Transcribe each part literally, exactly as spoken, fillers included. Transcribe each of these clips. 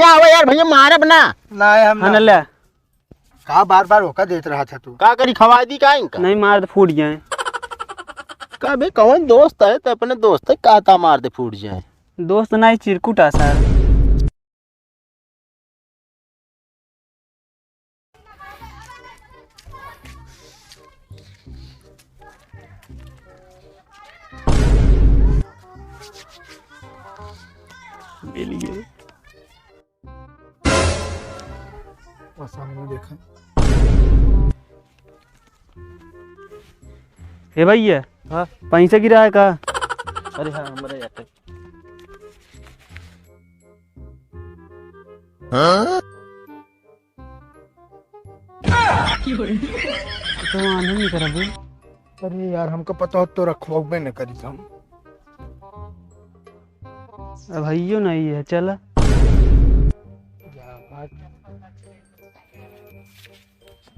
क्या हुआ यार भैया, मारब ना। ना, हम हाँ, ना। ना ले। का बार बार ओका देत रहा था तू? का करी, खवाई दी का इनका? नहीं, मार दे, फूट जाए। का बे, कौन दोस्त है तो अपने दोस्त है, का ता मार दे फूट जाए। दोस्त ना, चिरकुट आ सर। मिल गए। वो सामने देखा। ए भैया, हाँ? पैसा गिरा है का? अरे हाँ, हमारे यहाँ पे। हाँ? तो आनंद नहीं करा बे। अरे यार, हमको पता हो तो रखवाबे न करी हम। अब हइयो नहीं है, चला।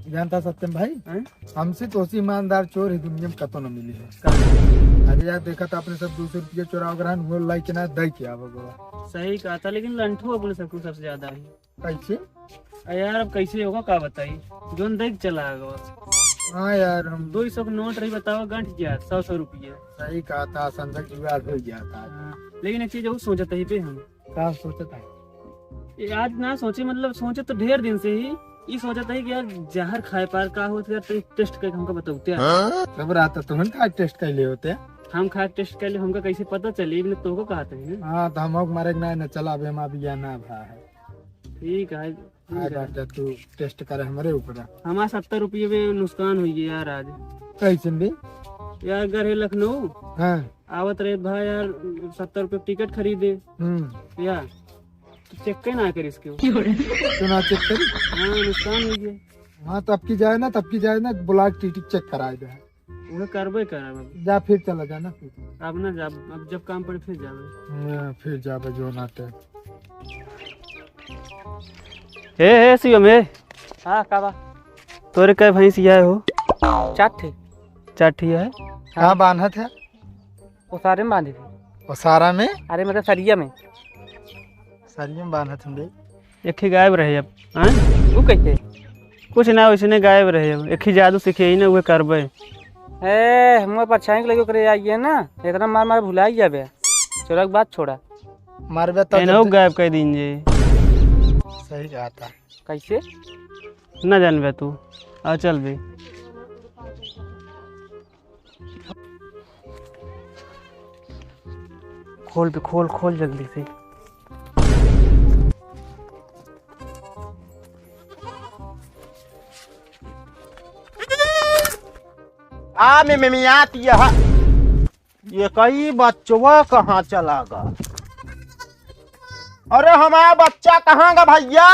जानता सत्यम भाई, हैं? हमसे तो ऐसी ईमानदार चोर ही दुनिया में कतो न मिली है। का? अरे यार, देखा था अपने सब दो सौ रुपया चोराव ग्रहण, वो लाई के ना दई के आवे बा। सही कहा था, लेकिन लंठू अपने सबको सबसे ज्यादा है। कैसे? अरे यार, अब कैसे होगा, का बताई, जोन देख चला गवा। हाँ यार, हम दो सौ के नोट रही, बतावा, गंठ गया, सौ सौ रुपये। सही कहा था, संजय जुगाड़ हो गया था। हाँ, लेकिन एक चीज और सोचत ही पे हम। का सोचत है? ये आज ना सोचे, मतलब, सोचे तो ढेर दिन से ही, ई सोचत है कि यार, जहर खाए पार का होत यार, तो टेस्ट करके हमका बताओ क्या? हाँ? सब रात तो तुमन खा टेस्ट कर ले होते। हम खा टेस्ट कर ले, हमका कैसे पता चली, इबने तोको कहत है ना। हाँ, तो हम मारे ना, ना चला, अबे हम अभी ना भा है। ठीक है, ठीक आय है। बाटे तू टेस्ट करे हमरे ऊपर। हमार सत्तर रुपये में नुकसान हुई है यार आज। कैसे बे? यार, घर है लखनऊ। हाँ। आवत रहे भाई यार, सत्तर रुपये टिकट खरीदे। हम्म। यार, तो चेक के ना करिस क्यों? तू ना चेक करी? हाँ, नुकसान हुई है। हाँ, तब की जाए ना, तब की जाए ना, बुला के टीटी चेक कराए दे। उहे करबे करब अब। जा फिर चला जाना फिर। अब ना जाब, अब जब काम पड़े फिर जाबे। हाँ, फिर जाबे जो नाते। हे, हे, शिवम, हे। हाँ, का बा? तोरे कै भैंसिया है हो? चार ठे। चार ठे है? हाँ। कहाँ बान्हत है? ओसारे में बांधे थे। ओसारा में? अरे, मतलब सरिया में। सरिया में बांधत हन बे। एक ही गायब रहे अब, हाँ? ऊ कैसे? कुछ ना, वैसने गायब रहे अब। एक ही जादू सीखे ही ना, उहे करबे। ए, हमको परछाई के लगे ओकरे आइए ना, इतना मार मार भुलाई जाबे। चोरा के बात छोड़ा। मारबे तो एनहु जब गायब कर दीन जे। सही कहा था। कैसे? ना जानबे तू। आ चल बे। खोल बे, खोल, खोल जल्दी से। आ, में, में, में, आती है। ये कई बच्चवा कहाँ चला गा? अरे हमारा बच्चा कहाँ गा भैया?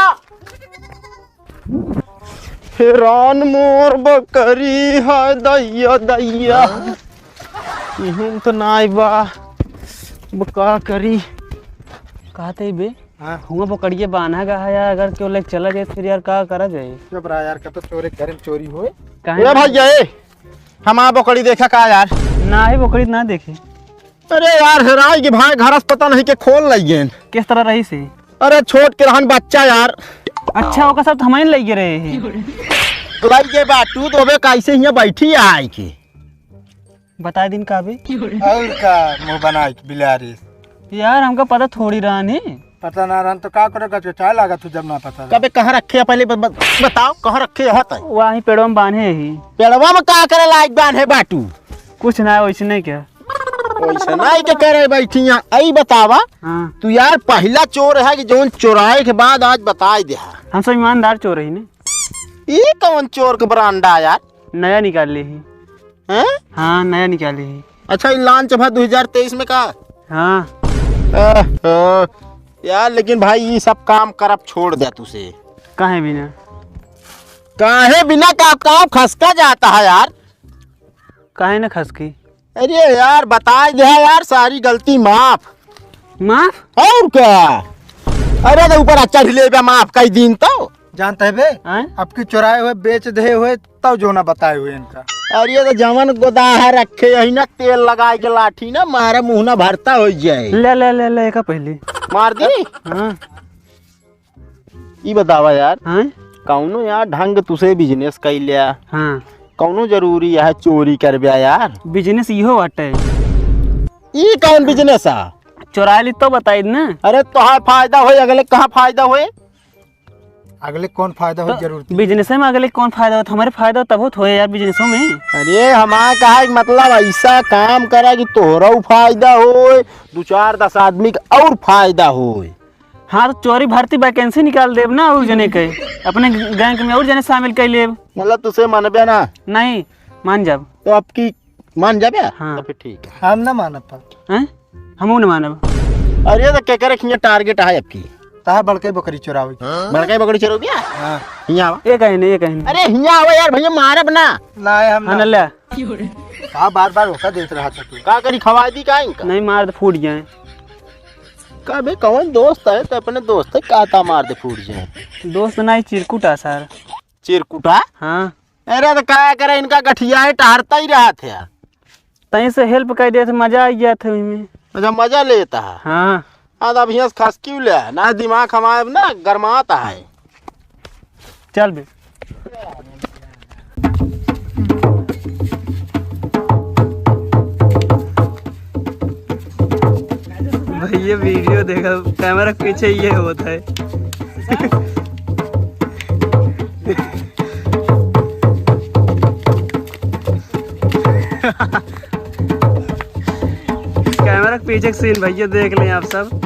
हेरान मोर बकरी है दैया दैया। हाँ? इहन तो नाई बा। अब का करी? कहते ही बे, हाँ। हुआ बकरिए बान्हा गा है यार, अगर केहू लेके चला जाए फिर यार का करा जाए? चुप रहा यार, कतो चोरे घर में चोरी होए। काहे ए ना? भैया, ए, हमार बकरी देखा का यार? नाही, बकरी ना देखे। अरे यार, हेराई के भाई, घर से पता नहीं के खोल लइगेन। किस तरह रही से? अरे छोट के रहन बच्चा यार। अच्छा, ओकर सब तो हमइन लइगे रहे हैं। लइगे बा, तू तो बे कैसे हियाँ बैठी है आई के? बताए दिन का बे? और का मुँह बनाए के बिलारी? यार, हमका पता थोड़ी रहन है। पता ना रहन तो का करे, गच के चाय लागत हो जब ना पता रहे। कबे कहाँ रखे है पहले ब-, ब-, बताओ, कहाँ रखे है तय? वहीं पेड़वा में बांधे ही। पेड़वा में का करे लायक बांधे बाटू? कुछ ना, वैसे नहीं क्या। वैसे नहीं के करे बैठी यहाँ, आई बतावा। हाँ। तू यार पहला चोर है कि जोन चोराए के बाद आज बताए दे है। हम सब ईमानदार चोर ही ने। ई कौन चोर के बरांडा यार? नया निकाल ली ही। हैं? हाँ, नया निकाली है। अच्छा, ई launch भा दो हज़ार तेईस में का? हाँ। आह, आह। यार, लेकिन भाई, ई सब काम करब छोड़ दे तुसे। काहे बिना? काहे बिना का काम खसका जाता है यार? काहे ना खसकी? अरे यार, बताए दे यार, सारी गलती माफ। माफ? और क्या? अरे, तो ऊपर चढ़ ले बे, माफ कई दिन तो। जानते है बे, आय? अब की चुराए हुए बेच दे हुए तब जो ना बताए हुए इनका। अरे तो जवन गोदाहा रखे यही ना, तेल लगाए के लाठी ना मारे, मुँह ना भरता हो जाए। ले, ले, ले, ले, एका पहले। मार दी? हाँ। ई बतावा यार, हाँ? कौनो यार ढंग तुसे business कइ लिया। हाँ। कौनो जरूरी है चोरी करब्या यार? Business इहो बाटे। ई कौन business है? चोराइ ली तो बताई ना। अरे तोहार फायदा होए, अगले कहाँ फायदा होए? अगले कौन फायदा होए तो जरूरत? Business में अगले कौन फायदा होत? हमारे फायदा तब होत होए यार business में। अरे हमार कहा कि मतलब ऐसा काम करा कि तोहरा फायदा होए, दो चार दस आदमी का और फायदा होए। हाँ, तो चोरी भर्ती vacancy निकाल देब ना, और जने के अपने gang में और जने शामिल कर लेब। मतलब तुसे मानबे ना? नहीं, मान जाब। तो अब की मान जाबे? हाँ। तो फिर ठीक है। हम ना मानब पर। हैं? हमहू न मानब। अरे तो केकरे खिया target है अब की? ताहा बड़के बकरी चोरावे के। बड़के बकरी चोरावे बिया? हाँ। हियाँ आवा। ये कहीं नहीं, ये कहीं नहीं। अरे हियाँ आवा यार, भैया मारब ना। ना, हम हाँ, ना। नल्या। का बार बार ओका देत रहा था तू? का करी, खवाइ दी का इनका? नहीं, मार दे, फूट जाए। का बे, कौन दोस्त है तो अपने दोस्त है, का ता मार दे फूट जाए। दोस्त नहीं, चिरकुटा सार। चिरकुटा? हाँ। अरे तो का करे, इनका गठिया है, टहरता ही रहा था। तहीं से help कर देत, मजा आ गया था इनमें। अच्छा, मजा लेता है। हाँ। हाँ, तो अब हियाँ से खस क्यों ले? ना दिमाग हमारे ना गरमाता है। चल बे। भाई, ये video देखा, camera के पीछे ये होता है। Camera के पीछे के scene भैया देख लें आप सब।